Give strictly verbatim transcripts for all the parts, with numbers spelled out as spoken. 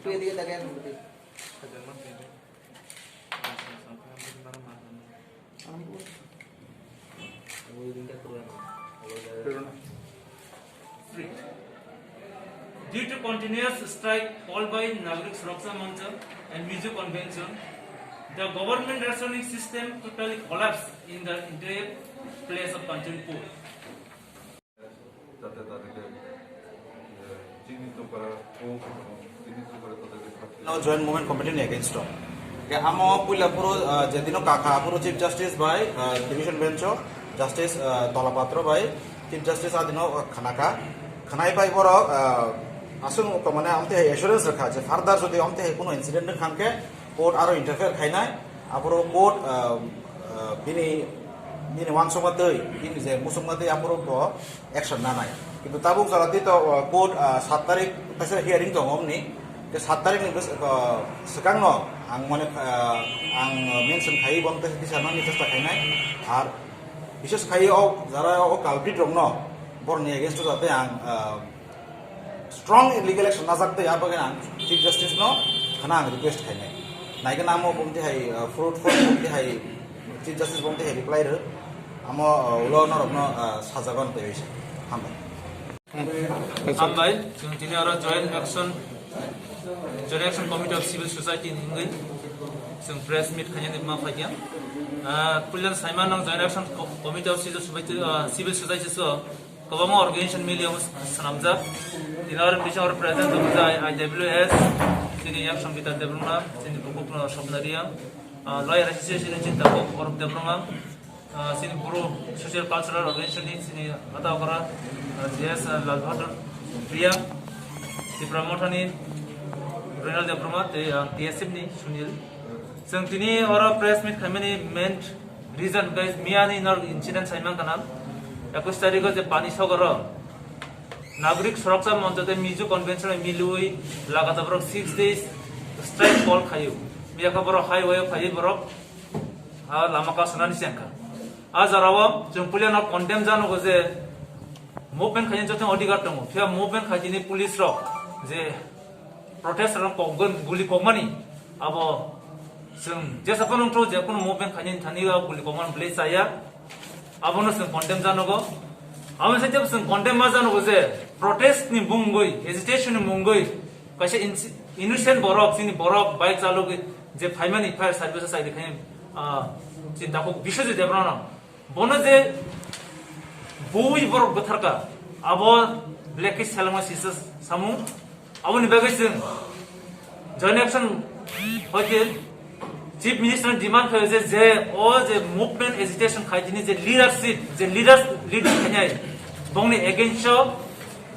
Due to continuous strike called by Nagarik Suraksha Mancha and Mizo Convention, the government rationing system totally collapsed in the entire place of Kanchanpur. যাতে তাদেরকে, এ, চিহ্নিত করা হোক এবং চিহ্নিত করে তাদেরকে শাস্তি No, Joint Movement Committee ni against o. Ke amo puila phuru, ah, je dino kaka phuru Chief Justice bai, ah, Division Bench o Justice, ah, Dola Patro bai Chief Justice adino, ah, khanaka. Khanai pai borok, ah, aswk to mane amte hai assurance rakha je further jodi amte hai kuno incident wngkha khe court aro interfere khainai. Aphuru court, ah, ah, bini, bini uansukma twi, bini je musukma twi aphuru bo action nanai. Kintu tabuk jora twi to, uh, court, uh, sat tarik kaisa hearing tongo omni. Te sat tarik ni bwskango ang mane, uh, ang mention khai bo tesa nani chesta khainai. Ar bises khai o jara o culprit rokno borni against o jate ang, uh, strong legal action najak tei abagwi ang Chief Justice no khana ang request khainai. Naikhe namo bumti hai, uh, fruitful bumti hai Chief Justice bumti hai reply rw. Amo, uh, ulo norokno, uh, sajago ang tei hambai. Hambai, chwng tini oro Joint Action, Joint Action Committee of Civil Society ni wngwi chwng press meet khainani ma phaikha. Ah, puila saima nang Joint Action Co-, Committee of Civil Society, ah, Civil Society so kwbangma organization mili omo swnamjak. Tini oro bising oro present tongo jai I W S, chini Yak Sangita Debbarma, chini Bukuk no Swapna Reang, ah, Lawyer Association ni chinta kok Arup Debbarma, ah, chini Bru Social Cultural Organization ni chini ata okra, ah, J S Lal Bahadur Reang, Tipra Motha ni Renal Debbarma tei, ah, T S F ni Sunil. Chwng tini oro press meet khaimani main reason khe miyani nor incident saimang kana. Ekus tarikh o je pani sogoro Nagarik Suraksha Mancha tei Mizo Convention milwi lagatar borok six days strike call khaio. Miyakha borok highway o phaiwi borok a lama kasunani chengkha. A jora o chwng puila no condemn janogo je movement khaina joto odhikar tongo. Phiya movement khaitini police rok je protest rok kokgwn guli kokmani abo chwng jesa phano wngthok je kunu movement khaina thani o guli kokmani bwlai chaya. Abono chwng condemn janogo. Abo se jebo chwng condemn ma janogo je protest ni mungwi, agitation ni mungwi kaisa inci-, innocent borok, chini borok bike chalogwi je phaimani fire service o chairi khaina, ah, chini takhuk Biswajit Debbarma no. Bono je bui borok bwtharka, abo blacklist selengma sisa samung. Aboni bagwi chwng Joint Action hoite Chief Minister ni demand khaio je, je o je movement agitation khaitini je leadership, je leaders, lead khainai, bongni against o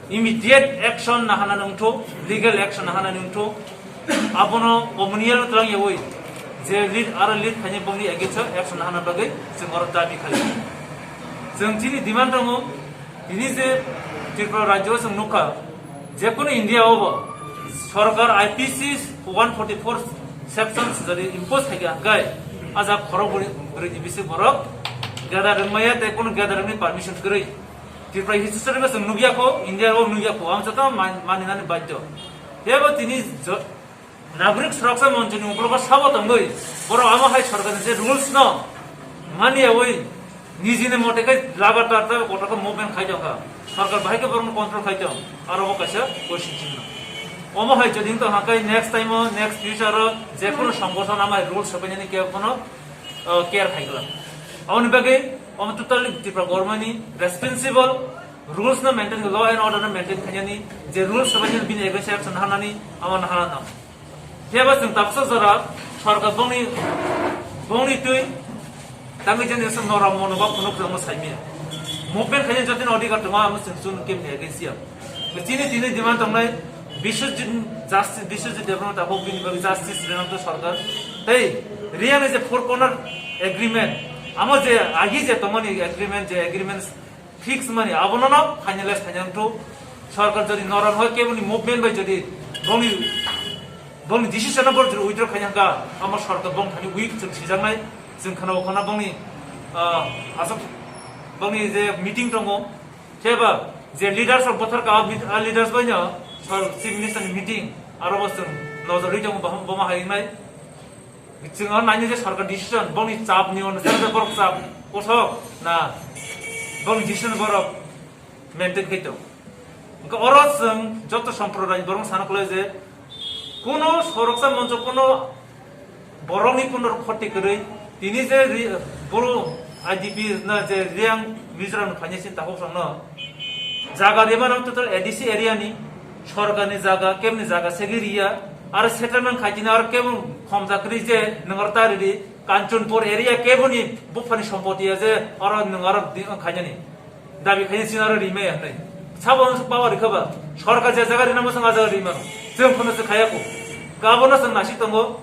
immediate action nahana nungthu, legal action nahana nungthu. Abono communal tlang yawi je lead aro lead khainai bongni against o action nahana bagwi chwng oro dabi khaio. Chwng chini demand tongo, tini je Tripura rajyo chwng nukha, jekunu India o bo sorkar I P C one forty-four section jodi impose khaikha hwnkhe, a jak khorok bwrwi, bwrwi ni bising borok gather rwngmaya tei kunu gather rwngni permission kwrwi. Tripura history o chwng nukya kho, India o nukya kho, ang joto man-, maninani badhyo. Teibo tini jo-, Nagarik Suraksha Manchani ukologo sabo tongwi, borok amo hai sorkarni je rules no maniyawi nijini mote khe lagatar ta kotor khe movement khai tongkha. Sorkar bahai khe borokno control khai tong, aro bo kaisa question chihno. Omo hai jodi wngtong hwnkhe next time o, next future o jekunu songgothon amai rules sopainani kebo phano, uh, care khai glak. Aboni bagwi omo totally Tripura government ni responsible, rules no maintain, law and order no maintain khainani, je rules sopainani bini against action hanani, amo nahana tong. Phiya ba chwng tabuksa jora sorkar bongni, bongni twi tangwi jani se norom mono ba phunuk jongno saimya. Movement khaina jotoni odhikar tongo, amo chwng chun kemni against ya. Chini tini demand tongnai Biswajit Justice, Biswajit Debbarma tabuk bini bagwi justice rwna tong sorkar. Tei Reang ni je four corner agreement, amo je agi je tongmani agreement, je agreement fix mani abono no finalize khaina wngthu. Sorkar jodi norom hoi keboni movement bai jodi bongni, bongni decision no bor jodi withdraw khaina hwnkha, amo sorkar bong thani weak chwng sijaknai, chwng khana o khana bongni, ah, aswk bongni je meeting tongo, khe ba je leaders rok bothar ka, ah, leaders bai no sor-, chief minister ni meeting, aro bo chwng Nojorwi tongo bohum bomo hai wngnai. Chwng oro nainai je sorkar decision, boni chap ni ono sara borok chap kothok na boni decision borok maintain khai tong. Hwnkhe oro chwng joto somprodaini borok sana khlai je kuno soroksa moncho kuno borokni kuno khoti kwrwi tini je ri-, boro I D P na je Reang Mizoram phainai sin takhuk songno jaga rima nang total A D C area ni sorkar ni jaga, kebni jaga segwi riya, aro settlement khai tini aro kebo khom jakri je nang aro ta riri Kanchanpur area keboni buphani sompoti ya je aro nang aro di-, khainani dabi khainai sin aro rimai ya hnai. Sabo ang power rikha ba sorkar je jaga rina masang a jaga rima chwng phano se khaya ko. Ka abono chwng nasi tongo.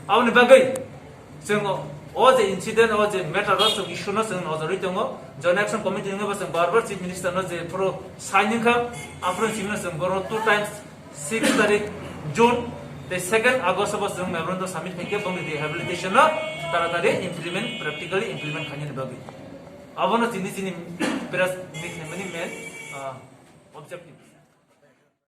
Aboni bagwi chwng o je incident, o je matter o chwng issue no chwng nojorwi tongo. Joint Action Committee wngwi bo chwng bar bar Chief Minister no je phuru sign wngkha, aphuru chini chwng boro two times six tarik June tei second August bo chwng memorandum submit khaikhe bongni rehabilitation no taratari implement, practically implement khainani bagwi. Abono chini chini press meet khaimani main, ah, objective.